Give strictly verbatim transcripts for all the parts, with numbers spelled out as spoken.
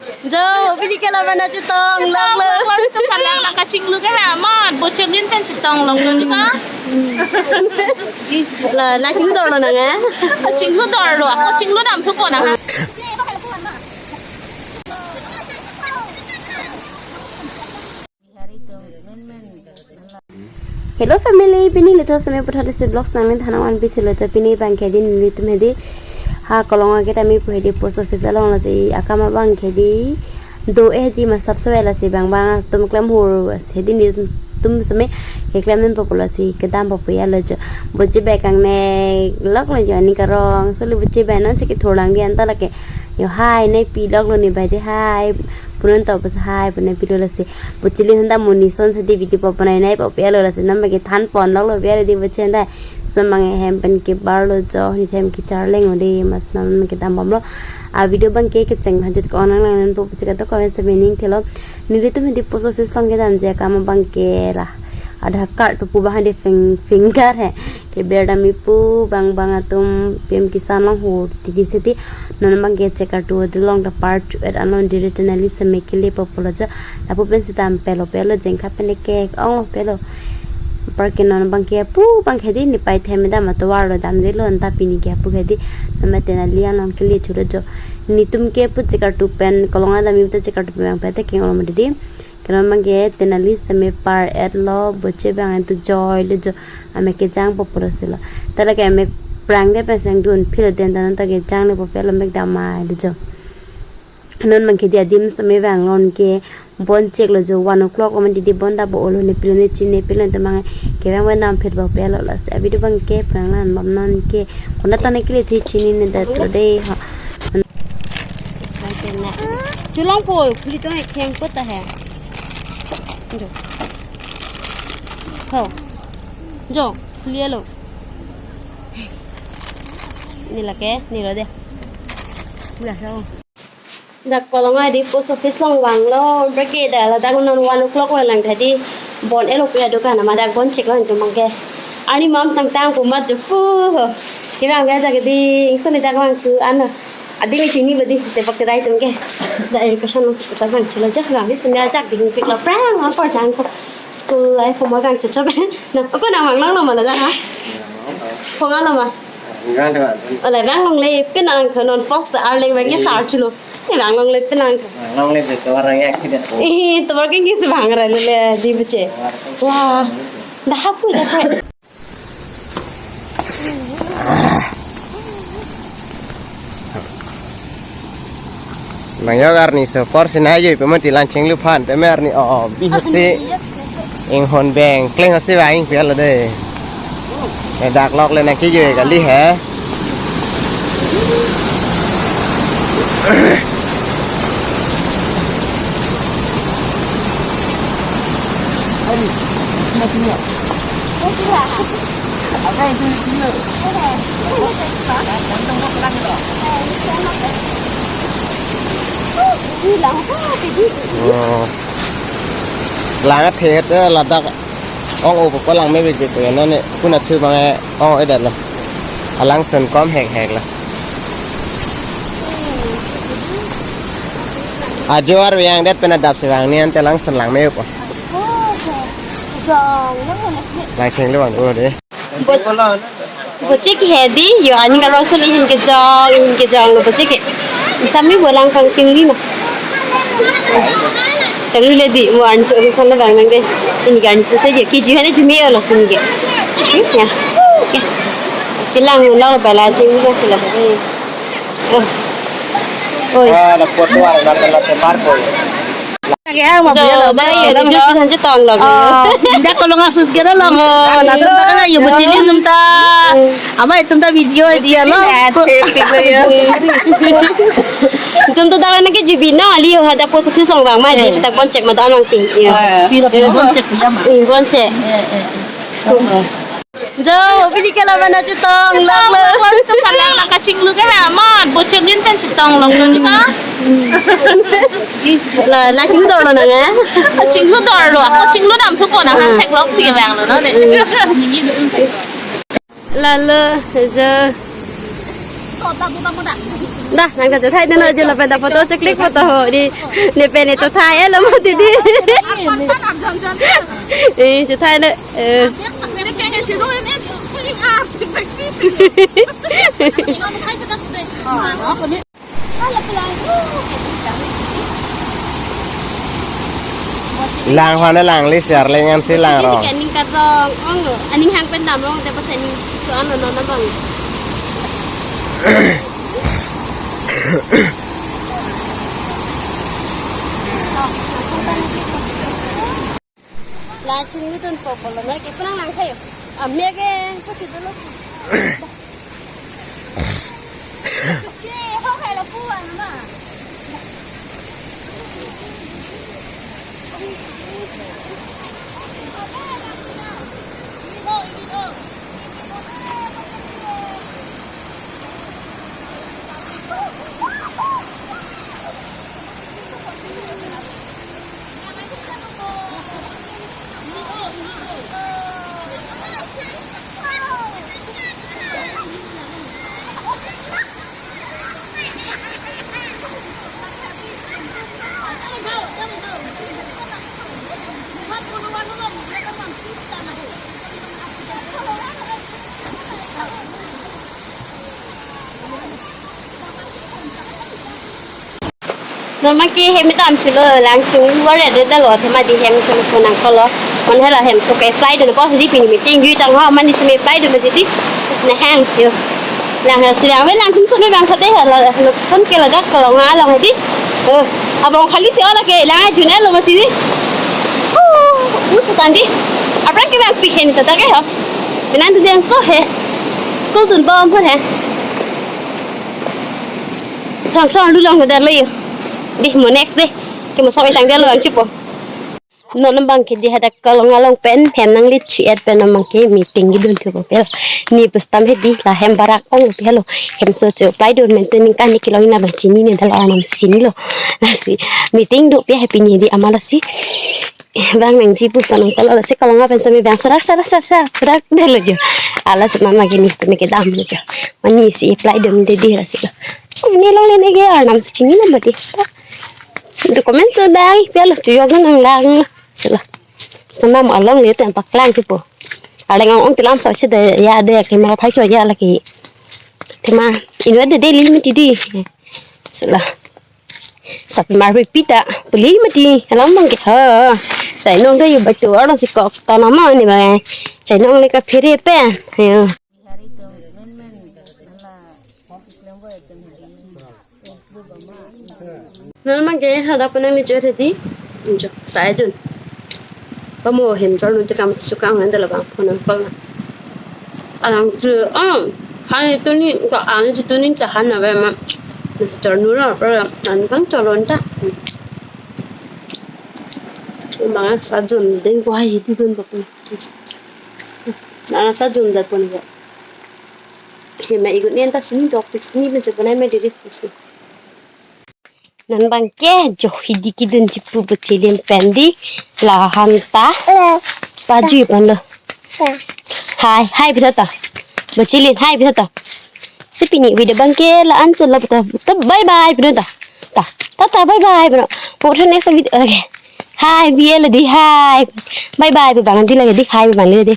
Jo, pini ke laban chetong lok lo. Lok lo, lok lo, kalang lang kachinglu ke ha, mat, bocholin pen chetong lok lo juga. La, la chinglu dor lo nang, eh? Kachinglu dor lo, ako chinglu dam thupo nang, ha? Hello family, pini lithos tame puthot isi vlogs nangli thanang an pichilo cho. Pini abang ke di nelitum hedi ha Kolonga ke tame pu hedi post office along lasi akam abang ke di do-e hedi masap so lasi bang bang atum klem hur hedi nelitum tame keklem nen popo lasi kedam popo ya lo cho. Boche bag ang ne lok lo cho, ani karong soli boche bag non si kethur lang di anta lake. Yo hai, ne pi lok lo ne bai de hai. Punon to pas hai, punon pilo lasi. Bochilin handa muni son sa di video pa panai nai pa pia lo lasi. Nam ke than pon lok lo pia di boche handa. Nam ke hem pen kebar lo cho, ni hem kecharleng o de, mas nam kedam bom lo. A video abang ke kecheng hanjut ko nang lang nen po pachika to ko se meaning thelo. Nelitum hedi post office along kedam je akam abang ke la. Aadhaar card to pu abang hedi fing-, finger he. Keber dam-i pu bang bang atum P M Kisan along hur titi siti. Non abang ke check kartu hedi along ta par chu-et along diri tenali seme kele popo lo cho. Lapu pen sita am pelo pelo jengkha pen ke ong lo pelo. Par ke non abang ke pu abang ke di ne pai them dam atovar lo dam de lo anta pini ke pu ke di. Mama tenali along kele chu lo cho. Nelitum ke pu check kartu pen Kolonga dam-i ta check kartu pen bang pete keng olo ma di di. Karon abang ke tenali seme par et lo, boche bang entu joy lo cho, ame kejang popo lo si lo. Tala ke ame prang de pen seng dun philo den dan ta kejang lo popo lo mek damai lo cho. Non abang ke di adim seme vang lon ke bon chek lo cho, one o'clock lo man di di bon da bo olo ne pilo ne chine pilo to abang ke bang wen dam phet bo pelo lasi. A video abang ke prang lan bom non ke. Kona to ne kele thi chini ne dat lo de ha. Chulong po, khuli to kheng ko ta hai. Jo. Ho. Jo, khuli lo. Ne lake, ne lo de. Bula so. Dak Kolonga di post office along vang lo, bre ke da ladak non one o'clock vang lang tadi. Bon elo ke adukan ama dak bon chek lo entu abang ke. Arni mam tang tang pu mat jo pu ho. Kevang via ja ke di, ingson ni dak vang chu an. Adi mi chini badi, tepak kedai atum ke. Da education along sekolah vang chelo jak vang, di sini ajak di pik lo prang, apor jang ko. School life mo vang chocho be. Na, ako nang vang lang lo ma la ha? Ko nang lo ma? Nang lo ma? Ole vang longle, pen nang ko non post arleng vang ke sar chulo. Ne vang longle pen nang ko. Longle be to orang ya kita. Eh, to ke ngis vang ra le di boche. Wah. Dah hapu dah. Bang yo arni so por sina yo pe mati lang chinglu aphan pe me arni o bihut te inghon beng kleng si vang pia lo de. Ne dak lok le nang kejoi kali he. Oh. Lang athe het ladak ong o ko lang me bek bek no ne kuna chu bang ong edat lo. Alang sen kom hek hek lo. Ajo arve yang det pen adap si vang ni ante lang sen lang me po. Lang cheng le bang o de. Bo-, boche ke hedi, yo ani karong soli hin kejong, hin kejong lo boche ke. Sami bolang kangting ni ma. Kanglu le di, mo ani so sala bang nang de. Ini kan so saja, kiji hane jumi lo ini ke. Ya. Ya. Kelang lo bala ching ni ka sila. Oh. Oi. Ah, na foto ala na na temar ko. Lagi ah, jo, mabuya lo, da, yo, lang di jo. Jepit han chetong lo. Oh, inda Kolonga sut kira lo, oh, latum ta kala, yo, bochilin atum ta. Ama itum ta video dia lo. Itum ta dalan ke jibi na, ali yo, hada post office along bang, ma, di, eh, tak bon chek ma, dalan ting. Iya. Eh. Pira, pira bon chek, pira ma. Eh, bon chek. Eh, eh, eh. Jo, pini ke laban chetong lok lo. Lok lo, kalang lang kachinglu ke ha, mat, bocholin pen chetong lok lo juga. La, la chinglu dor lo nang, eh? Chinglu dor lo, ako chinglu dam thupo nang, hmm, thek lok si kevang lo, no, ne? Hmm. La lo, jo. Dah, nang ta chothai dun lo, je lapen ta photo si click photo ho, di, ne pen ne chothai lo mati di. Eh, chothai lo, eh. Lang hon lang li share le ngan si lang rong. Aning karong ong lo. Aning hang pen dam rong te pas aning si ko ano no na bang. La chungni tun po polo na ke penang lang kayo. Amya ke ko si dolo. Che ho kai la pu ano ma. Non ma ke hem dam chulo, lang chung war ya de lo, thema di hem chung ko nang kolo. Mon hela hem so ke fly dun po di pini meeting yu tang ho, mani si me fly dun di di. Na hang yo. Lang ha si lang we lang chung so me bang thate ha la, lo son ke ladak kalong ha long di. Eh, abang khali si ola ke lang ha jun lo mati di. Uh, uh, tan di. Apran ke bang pi hen ta ta ke ho. Nan tu deng ko he. School tun bom pun he. Sang sang du long dar le yo. Di mo next de. Ke mo song itang dia lo ang chipo. Non bang ke di hadak kalong along pen hem nangli chi et pen non bang ke meeting kidun thupo pelo. Ne pustam he di la hem barak ong pi helo. Hem so cho fly dun mente ningkan ni kelong na bang chinine dala anam chinilo. Lasi meeting do pi he pini di ama lasi. Bang nangji pu sonong kolo si kalong apen sami bang serak serak serak serak serak de lo jo. Ala si mama gini si me kedam lo jo. Mani si fly dun de di la si lo. Ni long le ne ke anam si chinine mati. Document to dai pelo chu yok nang lang lo. Si lo. Sama mo along le tem paklang thupo. Aleng ong ong telam so si de ya de ke mara phai cho ya lagi. Thema inwa de de li mati di. Si lo. Sap mar pi pita puli mati alam bang ke ha. Sai nong ke yu batu arlo si kok tanam ani ba. Sai nong le ka phere pen. Yo. Non bang ke hadak pen nangli cho the di. Jo, sai jun. Pamo hem jor nun te kam chukang han dala bang phone call na. Alang chu, oh, han tu ni, ko ang chu tu ni cha han na ve ma. Chor nu ra, ra, an kang chor lon ta. Bang sa jun ding ko hai tu dun bak. Na sa jun da pon ba. He ma igun nen ta sini dok pik sini ben se banai ma diri si. Non bang ke jo hidi kidun chipu buchilin pen di la han ta paju pon lo. Hai, hai pisa ta. Buchilin hai pisa ta. Si pini video bang ke la an chun lo ta. Ta bye bye pino ta. Ta, ta, ta bye bye pino. Po than next video. Okay. Hai, bye la di hai. Bye bye bang di la di hai bang di.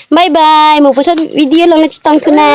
Bye bye. Mo po than video long na chitang kuna.